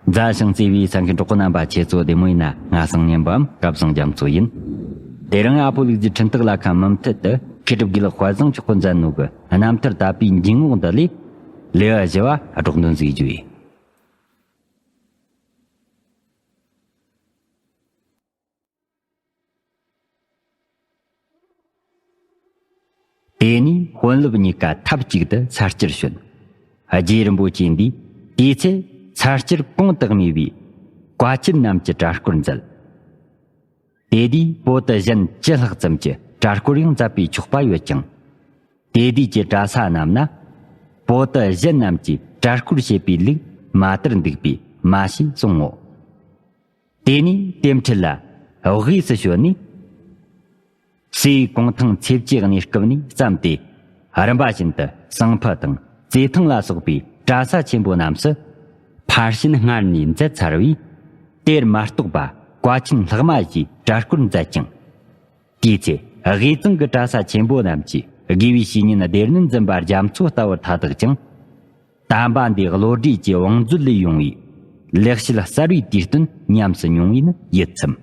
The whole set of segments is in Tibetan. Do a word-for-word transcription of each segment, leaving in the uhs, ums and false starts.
མཛའ་ཞིང་བརྩེ་བའི་ས་མཁན་གྲོགས་པོ་རྣམ་པ། ཁྱེད་ཚོ་བདེ་མོ་ཡིན་ན། ང་སང་ཉན་པའམ་སྐལ་བཟང་རྒྱ་མཚོ་ཡིན། དེ་རིང་ཨ་ཕོ་ལུག་རྫི་འཕྲིན་སྟེགས་ལ་ཁ་མུ་མཐུད་དུ་མཁས་གྲུབ་དགེ་ལེགས་དཔལ་བཟང་མཆོག་གིས་མཛད་ནོ་གི་རྣམ་ཐར་དད་པའི་འཇུག་ངོགས་འདི་ལས་ལེའུ་བཞི་བ་སྒྲོག་འདོན་ཟིག་རྒྱུ་ཡིན། དེ་ནས་དཔོན་སློབ་གཉིས་ཀ་ཐབས་ཅིག་ཏུ་ས་སྐྱར་བྱོན། རྗེ་རིན་པོ་ཆེ་འདིས་དེའི་ཚེ་ས་སྐྱར་གོང་དུ་སྨྲས་པའི་བཀའ་ཆེན་རྣམས་ཀྱི་གྲྭ་སྐོར་མཛད། དེ་དུས་པོ་ཏི་གཞན་བཅུ་ལྷག་ཙམ་གྱི་གྲྭ་སྐོར་ཡང་མཛད་པས་ཆོག་པ་ཡོད་ཀྱང་། དེ་དུས་ཀྱི་གྲྭ་ས་རྣམས་ན་པོ་ཏི་གཞན་རྣམས་ཀྱིས་གྲྭ་སྐོར་བྱེད་པའི་ལུགས་མ་དར་འདུག་པས་མ་ཞེས་གསུང་ངོ་། དེ་ནས་དེ་འཕྲལ་ལ་དབུས་སུ་བྱོན་ནས། སའི་གུང་ཐང་ཚེ་བཅུའི་གནས་སྐབས་ནས་བརྩམས་ཏེ། རིམ་པ་བཞིན་དུ་ཟངས་ཕུ་དང་རྩེ་ཐང་ལ་སོགས་པའི་གྲྭ་ས་ཆེན་པོ་རྣམས་སུ་ཕར་ཕྱིན་སྔར་ནས་མཛད་ཚར་བས། དེར་མ་གཏོགས་པ་བཀའ་ཆེན་ལྷག་མ་ཞེས་གྲྭ་སྐོར་མཛད་ཅིང་། དེའི་ཚེ་དབུས་གཙང་གི་གྲྭ་ས་ཆེན་པོ་རྣམས་ཀྱིས་དགེ་བའི་བཤེས་གཉེན་སྡེ་སྣོད་འཛིན་པ་རྒྱ་མཚོ་ལྟ་བུར་མཐའ་དག་ཅིང་། དམ་པ་འདིའི་བློ་གྲོས་ཀྱི་བང་མཛོད་ལས་ཡོང་བའི་ལེགས་བཤད་གསར་བའི་དུས་སྟོན་ཉམས་སུ་མྱོང་བས་ནི་ཡིད་ཚིམ།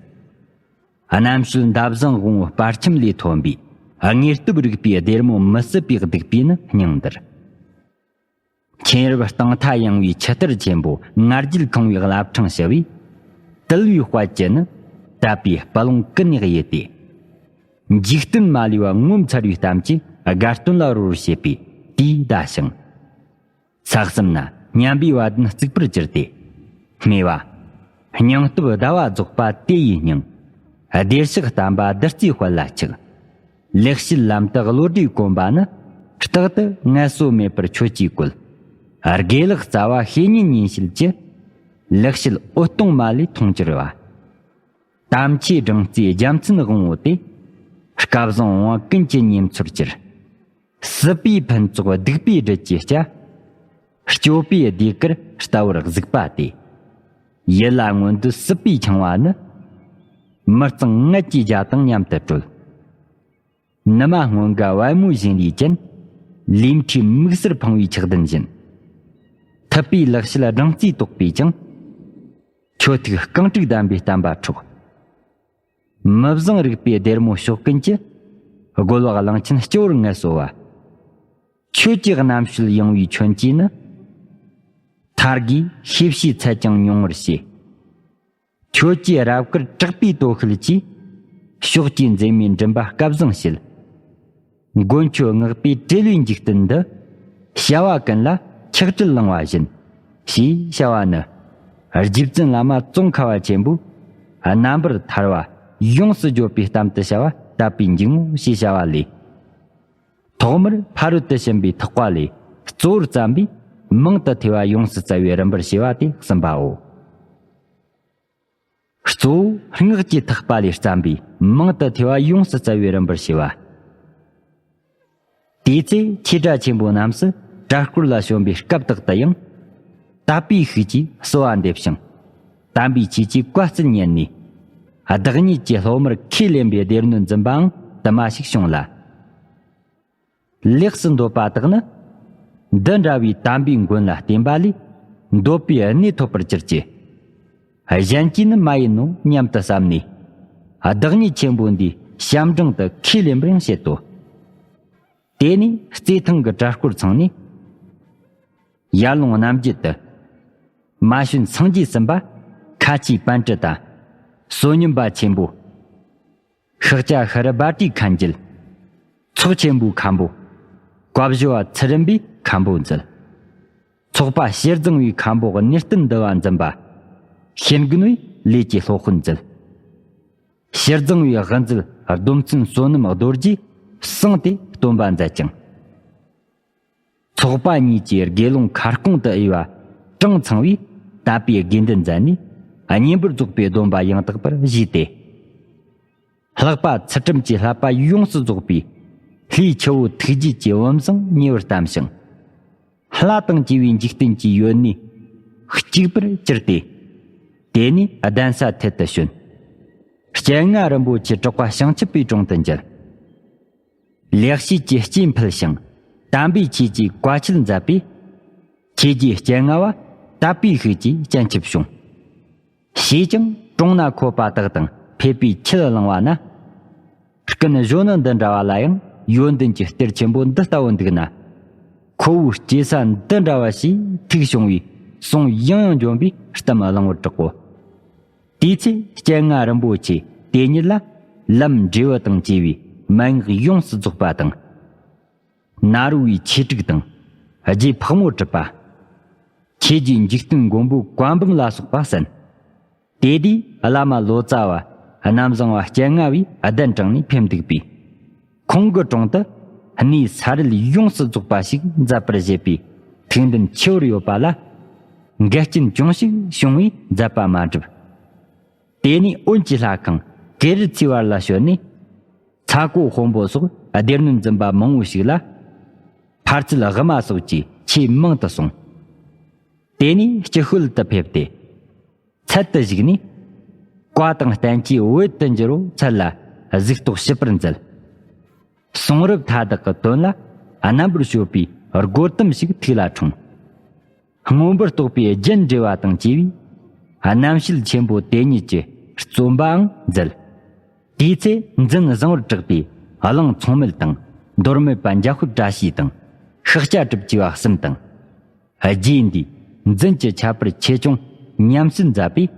རྣམ་དཔྱོད་འདབ་བཟང་དབང་བོ་སྤར་ཁྱིམ་ལས་ཐོན་པའི་དངོས་སྟོབས་རིག་པའི་སྡེར་མོ་མི་སྲིད་པའི་གདུགས་པས་ནི་སྙིང་འདིར། མཁྱེན་རབ་གཏིང་མཐའ་ཡངས་པའི་ཆུ་གཏེར་ཆེན་པོ་ང་རྒྱལ་ཁང་བའི་བླ་བྲང་ཞི་བའི་དུལ་བའི་དཔལ་གྱིས་ནི་དད་པའི་སྤུ་ལོང་ཀུན་ནས་དབྱེ་སྟེ། འཇིག་རྟེན་མ་ལུས་པ་ངོ་མཚར་བའི་གཏམ་གྱིས་དགའ་སྟོན་ལ་རོལ་བྱེད་པའི་དུས་འདའ་ཞིང་། ས་གསུམ་ན་སྙན་པའི་བ་དན་བརྩིགས་པར་གྱུར་ཏེ། སྨྲས་པ། སྙིང་སྟོབས་ཟླ་བ་རྫོགས་པ་དེ་ཡི་སྙིང་། བདེ་གཤེགས་དམ་པ་བདུད་རྩིའི་དཔལ་ལ་ཆགས། ལེགས་བཤད་ལམ་དུ་བློ་གྲོས་གོམས་པ་ནི། རྟག་ཏུ་ངལ་གསོ་མེད་པར་མཆོད་ཅེས་བཀོད། དགེ་ལེགས་རྩ་བ་བཤེས་གཉེན་ཉིན་བྱེད་ཀྱི། ལེགས་བཤད་འོད་སྟོང་མ་ལས་མཐོང་གྱུར་པ། དམ་ཆོས་སྦྲང་རྩིའི་རྒྱལ་མཚན་དབང་བོ་དེ། སྐལ་བཟང་དབང་བ་ཀུན་གྱི་གཉེན་ཚོར་གྱུར། སྲིད་པའི་ཕུན་ཚོགས་སྡིག་པའི་སྦྲུལ་གྱི་སྐྱ། སྤྱོད་པའི་ཟློས་གར་ལྟ་བུར་གཟིགས་པ་སྟེ། ཡིད་ལ་མངོན་དུ་སྲིད་པའི་འཆིང་བ་ནི། མི་གཙང་ངད་ཀྱི་རྒྱ་དང་མཉམ་དུ་གྲོལ། ནུ་མ་སྔོན་འགའ་པད་མོའི་བཞིན་རས་ཅན། ལུས་མཁྲིས་མིག་སེར་འཕང་བའི་ཆགས་ལྡན་བཞིན། ཐུབ་པའི་ལེགས་བཤད་སྦྲང་རྩིས་དོགས་པས་ཀྱང་། ཁྱོད་ཐུགས་རྐང་དྲུག་བསྡམས་པའི་བསྟན་པ་འཕྲོག། མི་བཟང་རིག་པའི་སྡེར་མོ་ཕྱོགས་ཀུན་གྱི། རྒོལ་བ་གླང་ཆེན་སྤྱི་བོར་ངལ་གསོ་བ། ཁྱོད་ཀྱི་རྣམ་དཔྱོད་ཡངས་པའི་མཆོད་ཅིས་ནི། མཐར་གྱིས་ཤེས་བྱའི་ཚད་ཀྱང་ཉུང་བར་བྱས། ཁྱོད་ཀྱི་རབ་དཀར་དྲེགས་པའི་དོ་ཤལ་གྱིས། ཕྱོགས་ཀྱི་མཛེས་མའི་མགྲིན་པ་སྐལ་བཟང་བྱེད། མགོན་ཁྱོད་བསྔགས་པའི་སྤྲེལ་བའི་འཇིག་རྟེན་འདི། བྱ་བ་ཀུན་ལ་ཆགས་བྲལ་ལང་བ་བཞིན། ཞེས་བྱ་བ་ནི། རྗེ་བཙུན་བླ་མ་ཙོང་ཁ་པ་ཆེན་པོས། རྣམ་པར་ཐར་པ་ཡོངས་སུ་བརྗོད་པའི་གཏམ་དུ་བྱ་བ་དད་པའི་འཇུག་ངོགས་ཞེས་བྱ་བ་ལས། ཐོག་མར་ཕ་རོལ་ཏུ་ཕྱིན་པའི་ཐེག་པ་ལས་གཙོ་བོར་བརྩམས་པའི་མང་དུ་ཐོས་པ་ཡོངས་སུ་བཙལ་བའི་རིམ་པར་བྱས་པ་དེ་གསུམ་པའོ། གཙོ་བོ་སྔགས་ཀྱི་ཐེག་པ་ལས་བརྩམས་པའི་མང་དུ་ཐོས་པ་ཡོངས་སུ་བཙལ་བའི་རིམ་པར་བྱས་པ། དེའི་ཚེ་ཆོས་གྲྭ་ཆེན་པོ་རྣམས་སུ་གྲྭ་སྐོར་ལ་བྱོན་པའི་སྐབས་དག་ཏུ་ཡང་། དད་པའི་ཤུགས་ཀྱིས་གསོལ་བ་འདེབས་ཤིང་། དམ་པའི་ཆོས་ཀྱི་བཀའ་སྩལ་ཉན་ནས། བདག་ཉིད་ཀྱི་སློབ་མར་ཁས་ལེན་པའི་སྡེ་སྣོད་འཛིན་པའང་དུ་མ་ཞིག་བྱུང་ལ། ལེགས་སུ་འདོད་པ་དག་ནི། འདི་འདྲ་བའི་དམ་པའི་མགོན་ལ་བརྟེན་པ་ལས། འདོད་པའི་གནས་ཐོབ་པར་གྱུར་ཅིག། གཞན་གྱིས་ནི་མ་ཡིན་ནོ་སྙམ་དུ་བསམ་ནས། བདག་ཉིད་ཆེན་པོ་འདིའི་ཞབས་འབྲིང་དུ་ཁས་ལེན་པར་ཡང་བྱེད་དོ། དེ་ནས་རྩེ་ཐང་གི་གྲྭ་སྐོར་ཚང་ནས། ཡར་ལུང་རྣམ་རྒྱལ་དུ། མ་བྱོན་སངས་རྒྱས་གསུམ་པ། ཁ་ཆེའི་པཎ་ཏི་ཏ། བསོད་སྙོམས་པ་ཆེན་པོ། ཤཱཀྱ་ཤྲཱི་བྷ་ཏྲའི་མཁན་རྒྱུད། ཚོགས་ཆེན་པོའི་མཁན་པོ། བཀའ་བཞི་པ་ཚུལ་ཁྲིམས་པའི་མཁན་པོ་མཛད། ཚོགས་པ་ཕྱིར་གཙང་བའི་མཁན་པོ་གནས་བརྟན་འདུལ་བ་འཛིན་པ། ཤེར་མགོན་པའི་ལས་ཀྱི་སློབ་དཔོན་མཛད། ཕྱིར་གཙང་བའི་དབུ་མཛད་སྡོམ་བརྩོན་བསོད་ནམས་རྡོ་རྗེས་གསང་སྟེ་སྟོན་པ་མཛད་ཅིང་། ཚོགས་པ་གཉིས་ཀྱི་དགེ་སློང་ཁ་སྐོང་དུ་དབྱེ་བ་གྲངས་ཚང་བའི་དད་པའི་དགེ་འདུན་མཛད་ནས་བསྙེན་པར་རྫོགས་པའི་སྡོམ་པ་ཡང་དག་པར་བཞེས་ཏེ། ལྷག་པ་ཚུལ་ཁྲིམས་ཀྱི་བསླབ་པ་ཡོངས་སུ་རྫོགས་པའི་ལྷའི་ཆུ་བོ་ཐུགས་རྗེ་གི་བུམ་བཟང་ཉེ་བར་བལྟམས་ཤིང་། ལྷ་དང་བཅས་པའི་འཇིག་རྟེན་གྱི་ཡོན་གནས་གཅིག་པར་གྱུར་ཏེ། དེ་ནས་གདན་ས་ཐད་དུ་བྱོན། སྤྱན་སྔ་རིན་པོ་ཆེ་གྲགས་པ་བྱང་ཆུབ་པའི་དྲུང་དུ་མཇལ། ལེགས་བཤད་ཀྱི་སྐྱེས་འཕེལ་ཞིང་དམ་པའི་ཆོས་ཀྱི་བཀའ་ཆོས་མཛད་པས། ཁྱེད་ཀྱི་སྤྱན་སྔ་བ་ དད་པའི་ཤུགས་ཀྱིས་སྤྱན་ཆབ་བྱུང་། ཞེས་ཀྱང་གྲོང་ན་འཁོད་པ་དག་དང་ཕེབས་པའི་ཁྱེད་གླེང་བ་ན། ཀུན་གཞོན་ནུ་འདི་འདྲ་བ་ལ་ཡང་ཡོན་ཏན་གྱི་གཏེར་ཆེན་པོ་འདི་ལྟ་བུ་འདུག་ན། ཁོ་བོའི་སྐྱེས་ས་འདི་འདྲ་བ་ཞེས་ཐུགས་བྱུང་བའི་གསུང་ཡང་ཡང་འབྱོན་པའི་གཏམ་གླེང་བར་གྲག་གོ། དེའི་ཚེ་སྤྱན་སྔ་རིན་པོ་ཆེ་དེ་ཉིད་ལ་ལམ་འབྲས་བུ་དང་བཅས་པའི་མན་ངག་ཡོངས་སུ་རྫོགས་པ་དང་། ནཱ་རོ་བའི་ཆོས་དྲུག་དང་། རྗེ་ཕག་མོ་གྲུབ་པ། ཆོས་རྗེ་འཇིག་རྟེན་མགོན་པོ་བཀའ་འབུམ་ལ་སོགས་པ་གསན། དེ་དུས་བླ་མ་ལོ་ཙཱ་བ་རྣམ་བཟང་བ་སྤྱན་སྔ་བས་གདན་དྲངས་ནས་ཕེབས་འདུག་པས། ཁོང་གི་དྲུང་དུ་གནས་ས་རལ་ཡོངས་སུ་རྫོགས་པ་ཞིག་མཛད་པར་བཞེད་པའི་ཐུགས་འདུན་ཆེ་བར་ཡོད་པ་ལ། འགལ་རྐྱེན་ཅུང་ཞིག་བྱུང་བས་མཛད་པ་མ་འགྲུབ། དེ་ནས་འོན་གྱི་ལྷ་ཁང་ཀེ་རི་ཚའི་བར་ལ་བྱོན་ནས། ཚ་ཀོ་དཔོན་པོ་སོགས་སྡེ་སྣོད་འཛིན་པ་མང་བོ་ཞིག་ལ། ཕར་ཚུར་དབུ་མ་སོགས་ཀྱིས་ཆེས་མང་དུ་གསུངས། དེ་ནས་སྤྱི་ཤོད་དུ་ཕེབས་ཏེ། ཚལ་དུ་བཞུགས་ནས། བཀའ་དང་བསྟན་བཅོས་བོད་དུ་འགྱུར་བར་ཚལ་ལ་གཟིགས་རྟོག་ཞིབ་པར་མཛད། གསུང་རབ་མཐའ་དག་གི་དོན་ལ་རྣམ་པར་དཔྱོད་པའི་རྒོད་གཏམ་ཞིག་ཐུགས་ལ་འཁྲུངས། མངོན་པར་རྟོགས་པའི་རྒྱན་འགྲེལ་བ་དང་བཅས་པའི་རྣམ་བཤད་ཆེན་པོ་དེ་ཉིད་ཀྱི་རྩོམ་པའང་མཛད། དེའི་ཚེ་འཛིན་བཟང་བར་གྲགས་པའི་གླང་མཚོ་མེད་དང་མདོ་སྨད་པ་འཇམ་དཔལ་བཀྲ་ཤིས་དང་ཤཱཀྱ་གྲུབ་ཅེས་པ་གསུམ་དང་། རྗེ་འདིས་འཛིན་གྱི་ཁྱད་པར་ཆེ་ཆུང་ཉམས་སུ་མཛད་པས།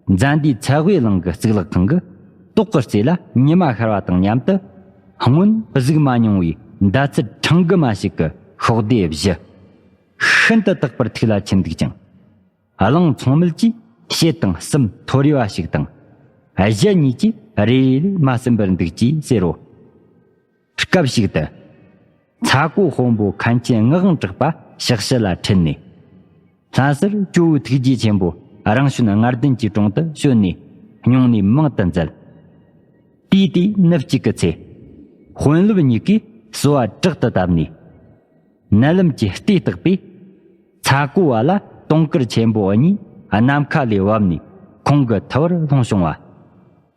མཛད་འདིའི་ཚལ་དབུས་གླིང་གི་གཙུག་ལག་ཁང་གི་ཏོག་གི་རྩེ་ལ་ཉི་མ་ཤར་བ་དང་མཉམ་དུ་སྔོན་གཟིགས་མ་མྱོང་བའི་ཟླ་ཚེས་ཕྲེང་དགུ་མ་ཞིག་གི་ཤོག་སྡེ་བཞི། ཤིན་ཏུ་དག་པར་ཐུགས་ལ་ཆུད་འདུག་ཅིང་། གླང་མཚོ་མེད་ཀྱིས་ཕྱེད་དང་གསུམ་ཐོ་རེ་བ་ཞིག་དང་། གཞན་གཉིས་ཀྱིས་རེ་རེ་ལས་མ་ཟིན་པར་འདུག་ཅེས་ཟེར་རོ། སྐབས་ཤིག་ཏུ། ཚ་ཀོ་དཔོན་པོ་མཁན་ཆེན་ངག་དབང་གྲགས་པ་ཕྱག་ཕྱི་ལ་ཁྲིད་ནས། ལྷ་སར་ཇོ་བོ་ཐུགས་རྗེ་ཆེན་པོ་རང་བྱོན་ལྔ་ལྡན་གྱི་དྲུང་དུ་བྱོན་ནས་སྙུང་གནས་མང་དུ་མཛད། དུས་དེའི་ནུབ་གཅིག་གི་ཚེ། དཔོན་སློབ་གཉིས་ཀས་གསོལ་བ་དྲག་ཏུ་བཏབ་ནས། མནལ་ལམ་གྱི་ལྟས་བརྟགས་པས། ཚ་ཀོ་བ་ལ་དུང་དཀར་ཆེན་པོ་གཉིས་ནམ་མཁའ་ལས་བབས་ནས་ཁོང་གི་ཐུ་བར་ལྷུང་བྱུང་བ།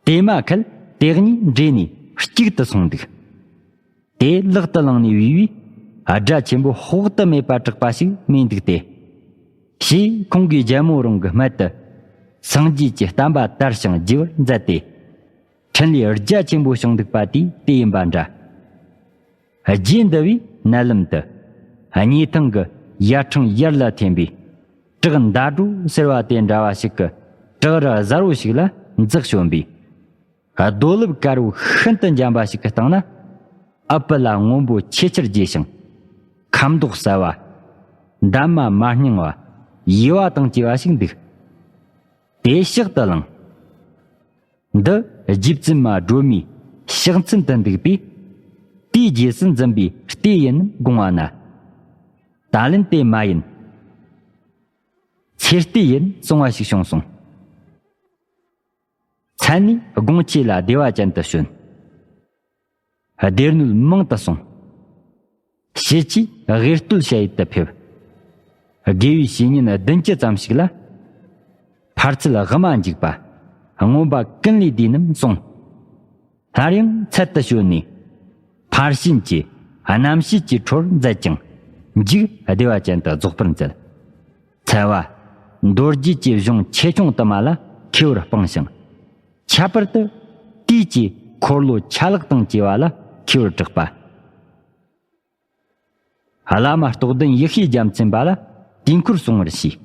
དེ་མ་ཁད་དེ་གཉིས་འདྲེས་ནས་གཅིག་ཏུ་སོང་འདུག། དེ་ལག་ཏུ་བླངས་ནས་བུས་པས་སྒྲ་ཆེན་པོ་དཔག་ཏུ་མེད་པ་གྲགས་པ་ཞིག་སྨྲས་འདུག་སྟེ། ཞེས་ཁོང་གིས་རྒྱལ་མོ་རང་གི་སྨད་དུ་སངས་རྒྱས་ཀྱི་བསྟན་པ་དར་ཞིང་རྒྱས་པར་མཛད་དེ། འཕྲིན་ལས་རྒྱ་ཆེན་པོ་བྱུང་འདུག་པ་དེ་དེ་ཡིན་པ་འདྲ། རྗེ་འདི་བས་མནལ་ལམ་དུ་གཉེ་ཐང་གི་ཡར་འཕྲང་ཡར་ལ་འཐེན་པའི་བྲག་མདའ་སྒྲོ་ཟེར་བ་དེ་འདྲ་བ་ཞིག་གི་བྲག་རི་གཟར་བོ་ཞིག་ལ་འཛེགས་བྱོན་པས། རྡོ་ལེབ་དཀར་བོ་ཤིན་ཏུ་འཇམ་པ་ཞིག་གི་སྟེང་ན། ཨ་པི་ལ་སྔོན་པོ་ཆེས་ཆེར་རྒྱས་ཤིང་། ཁ་མདོག་གསལ་བ། འདབ་མ་མ་རྙིང་བ། ཡུ་བ་དང་བཅས་པ་ཞིག་འདུག། དེ་ཕྱག་ཏུ་བླངས། འདི་རྗེ་བཙུན་མ་སྒྲོལ་མའི་ཕྱག་མཚན་དུ་འདུག་པས། དེའི་རྗེས་སུ་འཛིན་པའི་ལྟས་ཡིན་དགོངས་པ་ན། ད་ལན་དེ་མ་ཡིན། ཚེ་ལྟས་ཡིན་གསུང་བ་ཞིག་བྱུང་སོང་། མཚན་ནས་དགོང་ཆེ་ལ་བདེ་བ་ཅན་དུ་བྱོན། སྡེ་སྣོད་མང་དུ་སོང་། ཕྱི་ཆའི་དབུས་སྟོད་ཞ་ཡི་དུ་ཕེབས། དགེ་བའི་བཤེས་གཉེན་བདུན་ཅུ་ཙམ་ཞིག་ལ། ཕར་ཚུར་དབུ་མ་འཇུག་པ། མངོན་པ་ཀུན་ལས་བདེ་རྣམས་གསུངས། སླར་ཡང་ཚལ་དུ་བྱོན་ནས། ཕར་ཕྱིན་གྱི་རྣམ་ཤེས་ཀྱི་འཕྲོར་མཛད་ཅིང་། མཇུག་བདེ་བ་ཅན་དུ་རྫོགས་པར་མཛད། ཚལ་བ། མདོ་རྒྱུད་ཀྱི་གཞུང་ཆེ་ཆུང་དུ་མ་ལ་མཁས་པར་སྤངས་ཤིང་། ཁྱད་པར་དུ་དུས་ཀྱི་འཁོར་ལོ་ཆ་ལག་དང་བཅས་པ་ལ་མཁས་པར་གྲགས་པ། བླ་མ་རྟོགས་ལྡན་ཡེ་ཤེས་རྒྱལ་མཚན་པ་ལ་དུས་འཁོར་གསུང་བར་བྱས།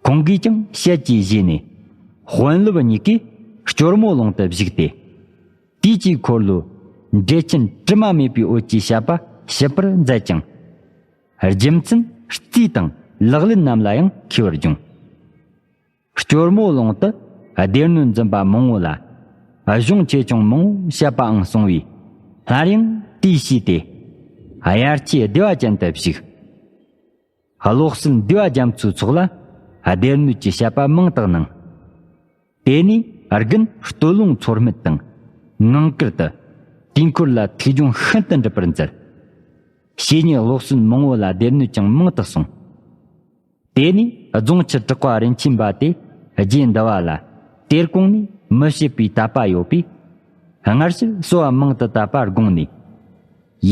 ཁོང་གིས་ཀྱང་ཞལ་གྱིས་བཞེས་ནས་དཔོན་སློབ་གཉིས་ཀས་སྐྱོར་མོ་ཀློང་དུ་བཞུགས་ཏེ། དུས་ཀྱི་འཁོར་ལོ་འགྲེལ་ཆེན་དྲི་མ་མེད་པའི་འོད་ཀྱི་བཤད་པ་ཞིབ་པར་མཛད་ཅིང་། རྒྱུ་མཚན་རྩིས་དང་ལག་ལེན་རྣམས་ལ་ཡང་མཁས་པར་སྦྱངས། སྐྱོར་མོ་ཀློང་དུ་སྡེ་སྣོད་འཛིན་པ་མང་བོ་ལ་གཞུང་ཆེ་ཆུང་མང་བོ་བཤད་པའང་གསུངས་པས། སླར་ཡང་དེའི་ཕྱིས་ཏེ་དབྱར་ཆའི་བདེ་བ་ཅན་དུ་བཞུགས། བློ་གསལ་འདུས་པ་རྒྱ་མཚོའི་ཚོགས་ལ་སྡེ་སྣོད་ཀྱི་བཤད་པ་མང་དག་གནང་། དེ་ནས་དགུན་སྟོད་ལུང་མཚོ་སྨད་དང་ངང་དཀར་དུ་དུས་འཁོར་ལ་ཐུགས་སྦྱོང་ཤིན་ཏུ་འགྲུབ་པར་མཛད། བཤེས་གཉེན་བློ་གསལ་མང་བོ་ལ་སྡེ་སྣོད་ཀྱང་མང་དུ་གསུངས། དེ་ནས་རྫོང་ཁྱི་གྲགས་པ་རིན་ཆེན་པ་དེ་རྗེ་འདི་བ་ལ་དེར་དགོངས་ནས་མི་ཕྱེད་པའི་དད་པ་ཡོད་པས། སྔར་ཕྱིར་གསོལ་བ་མང་དུ་བཏབ་པར་དགོངས་ནས།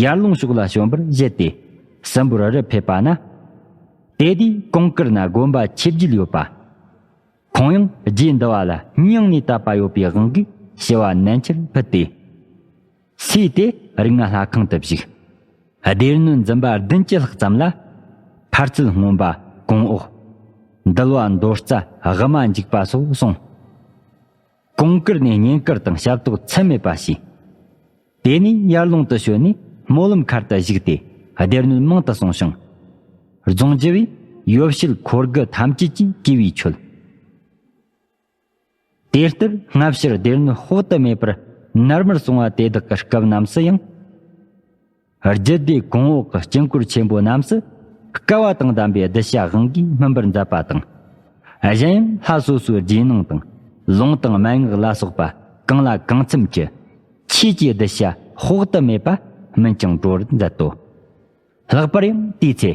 ཡར་ལུང་ཕྱོགས་ལ་བྱོན་པར་བཞེད་དེ་སྲིན་པོར་རི་ཕེབས་པ་ན། དེ་དུས་གོང་དཀར་ན་དགོན་པ་ཆེ་བརྒྱད་ཡོད་པ། ཁོང་ཡང་རྗེ་འདི་བ་ལ་སྙིང་ནས་དད་པ་ཡོད་པའི་དབང་གིས་ཞི་བ་ནན་ཆེར་ཕུལ་ཏེ། སུས་དེ་རིག་སྔགས་ལྷ་ཁང་དུ་བཞུགས། སྡེ་སྣོད་འཛིན་པ་བདུན་ཅུ་ལྷག་ཙམ་ལ་ཕར་ཚུར་སྔོན་པ་གོང་འོག་འདུལ་བ་མདོ་རྩ་དབུ་མ་འཇུག་པ་སོགས་གསུངས། གོང་བཀུར་ནས་བསྙེན་བཀུར་དང་ཞབས་ཏོག་ཚད་མེད་པ་བྱས། དེ་ནས་ཡར་ཀླུང་དུ་བྱོན་ནས་སྨོན་ལམ་མཁར་དུ་བཞུགས་ཏེ་སྡེ་སྣོད་མང་དུ་གསུངས་ཤིང་། རྫོང་རྒྱུ་བས་ཡོ་བྱད་འཁོར་དགུ་ཐམས་ཅད་ཀྱིས་གོས་པས་མཆོད། དེ་ལྟར་སྔ་ཕྱིར་སྡེ་སྣོད་དཔག་ཏུ་མེད་པར་ནར་མར་སོང་བ་དེ་དག་གི་སྐབས་རྣམས་སུ་ཡང་། རྒྱུད་སྡེ་གོང་འོག་གི་དཀྱིལ་འཁོར་ཆེན་པོ་རྣམས་སུ་སྐལ་བ་དང་ལྡན་པའི་གདུལ་བྱ་དབང་གིས་སྨིན་པར་མཛད་པ་དང་། གཞན་ཡང་ལྷ་སོ་སོའི་རྗེས་གནང་དང་ལུང་དང་མན་ངག་ལ་སོགས་པ་གང་ལ་གང་འཚམ་གྱི་ཆོས་ཀྱི་གདུལ་བྱ་དཔག་ཏུ་མེད་པ་སྨིན་ཅིང་འགྲོ་བར་མཛད་དོ། ལྷག་པར་ཡང་དེའི་ཚེ།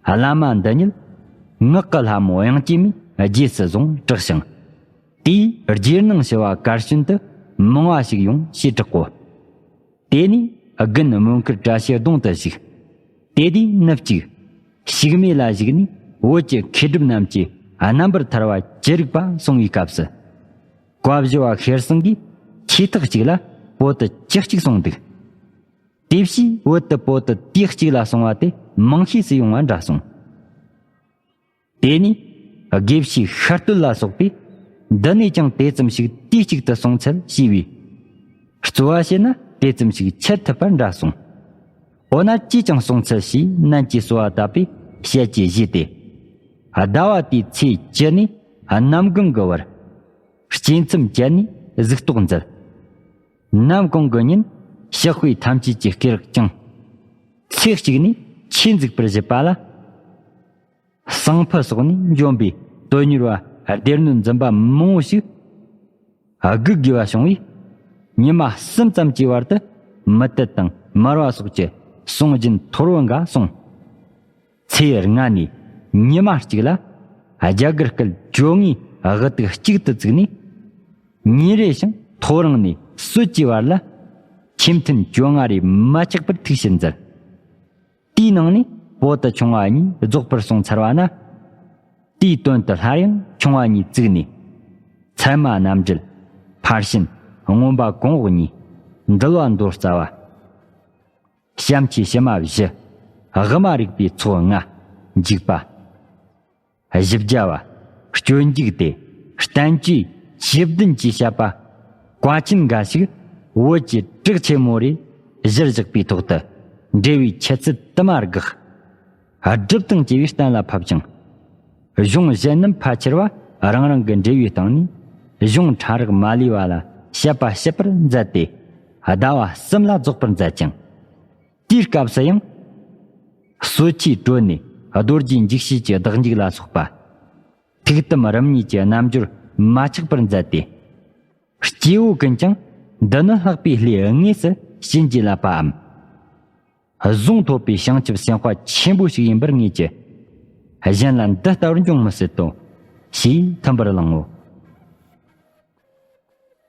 བླ་མ་འདི་ཉིད་ངག་གི་ལྷ་མོ་དབྱངས་ཅན་མས་རྗེས་སུ་བཟུང་གྲགས་ཤིང་། དེས་རྗེས་གནང་ཞུ་བ་གར་བྱོན་དུ་མང་བ་ཞིག་ཡོང་ཞེས་གྲག་གོ། དེ་ནས་དགུན་མོན་ཁུར་བཀྲ་ཤིས་སྡོང་དུ་བཞུགས། དེ་དུས་ནུབ་གཅིག་ཞིག་མེ་ལ་བཞུགས་ནས་བོད་ཀྱི་མཁས་གྲུབ་རྣམས་ཀྱི་རྣམ་པར་ཐར་བ་ཅི་རིགས་པ་གསུང་བའི་སྐབས་སུ། བཀའ་བཞི་བ་ཤེར་སེང་གིས་ཆོས་ཐག་གཅིག་ལ་པོ་ཏི་བཅུ་གཅིག་གསུངས་འདུག། དེ་བཞིན་བོད་དུ་པོ་ཏི་དུས་གཅིག་ལ་སོང་བ་དེ་མང་ཤས་སུ་ཡོང་བ་འདྲ་གསུངས། དེ་ནས་དགེ་བཤེས་ཤར་སྟོད་ལ་སོགས་པས་འདི་ནས་ཀྱང་དེ་ཙམ་ཞིག་དུས་གཅིག་ཏུ་སོང་ཚུལ་ཞུས་པས། རྩོལ་བ་བྱས་ན་དེ་ཙམ་ཞིག་འཆད་ཐུབ་པ་འདྲ་གསུངས། འོ་ན་ཅིས་ཀྱང་སོང་ཚུལ་ཞེས་ནན་གྱིས་གསོལ་བ་བཏབ་པས་ཞལ་གྱིས་བཞེས་ཏེ། ཟླ་བ་དེའི་ཚེས་བཅུ་ནས་གནམ་གང་གི་བར། སྐྱེ་མཚམས་བཅད་ནས་གཟིགས་རྟོག་མཛད། ནམ་གུང་གི་ཉིན་ཕྱག་དཔེ་ཐམས་ཅད་ཀྱི་སྐེ་རགས་བརྐྱངས། ཚེས་གཅིག་ནས་ཆོས་མཛུག་པར་བཞུད་པ་ལ། ཟངས་ཕུ་སོགས་ནས་འབྱོན་པའི་དོན་གཉེར་བ་སྡེ་སྣོད་འཛིན་པ་མང་བོ་ཞིག་སྒུག་དགོས་པ་བྱུང་བས། ཉི་མ་གསུམ་ཙམ་གྱི་བར་དུ་མུ་ཏིལ་དང་མར་བ་སོགས་ཀྱི་ཟངས་རྒྱུན་ཐོར་བུ་འགའ་བསྲུངས། ཚེས་ལྔ་ནས་ཉི་མ་གཅིག་ལ་རྒྱ་གར་སྐད་བཅོ་ལྔའི་དབུ་ཏིག་གཅིག་ཏུ་བཙུགས་ནས། ཉིན་རེ་ཞིང་ཐོ་རངས་ནས་སྲོད་ཀྱི་བར་ལ་ཆོས་མཐུན་བཅོ་ལྔ་རེ་མ་ཆག་པར་ཐུགས་བཞེད་མཛད། དེའི་ནང་ནས་པོ་ཏི་ཆུང་བ་གཉིས་རྫོགས་པར་སོང་ཚར་བ་ན། དེའི་དོན་དུ་སླར་ཡང་ཆུང་བ་གཉིས་བཙུགས་ནས། ཚད་མ་རྣམ་འགྲེལ། ཕར་ཕྱིན། མངོན་པ་གོང་འོག་གཉིས། འདུལ་བ་མདོ་རྩ་བ། བྱམས་ཆོས་ཕྱི་མ་བཞི། དབུ་མ་རིག་པའི་ཚོགས་ལྔ། འཇུག་པ། བཞི་བརྒྱ་བ། སྤྱོད་འཇུག་སྟེ། བསྟན་བཅོས་བཅུ་བདུན་གྱིས་བཤད་པ། བཀའ་ཆེན་འགའ་ཞིག་བོད་ཀྱི་བྲག་ཆེན་མོ་རེ་གཞིར་བཞག་པའི་ཐོག་ཏུ་འགྲེལ་བའི་ཆུ་ཚད་དུ་མ་དགག། སྒྲུབ་དང་བཅས་པའི་གཏན་ལ་ཕབ་ཅིང་། གཞུང་གཞན་རྣམས་ཕལ་ཆེར་བ་རང་རང་གི་འགྲེལ་བའི་སྟེང་ནས་གཞུང་ཕྲ་རགས་མ་ལུས་པ་ལ་དཔྱད་པ་ཞིབ་པར་མཛད་དེ། ཟླ་བ་གསུམ་ལ་རྫོགས་པར་མཛད་ཅིང་། དེའི་སྐབས་སུ་ཡང་། གསོ་ཆས་དྲོད་ནས་རྡོ་རྗེ་འཇིགས་བྱེད་ཀྱི་བདག་འཇུག་ལ་སོགས་པ། ཐུགས་དམ་རིམ་གཉིས་ཀྱི་རྣལ་འབྱོར་མ་ཆག་པར་མཛད་དེ། སྐྱེ་བོ་ཀུན་ཀྱང་འདི་ནི་ལྷག་པའི་ལྷའི་དངོས་སུ་བྱིན་གྱིས་བརླབས་པའམ། གཟུངས་ཐོབ་པའི་བྱང་ཆུབ་སེམས་དཔའ་ཆེན་པོ་ཞིག་ཡིན་པར་ངེས་ཀྱི། གཞན་ལ་འདི་ལྟ་བུར་འབྱུང་མི་སྲིད་དོ། ཞེས་མཐུན་པར་བླང་ངོ་།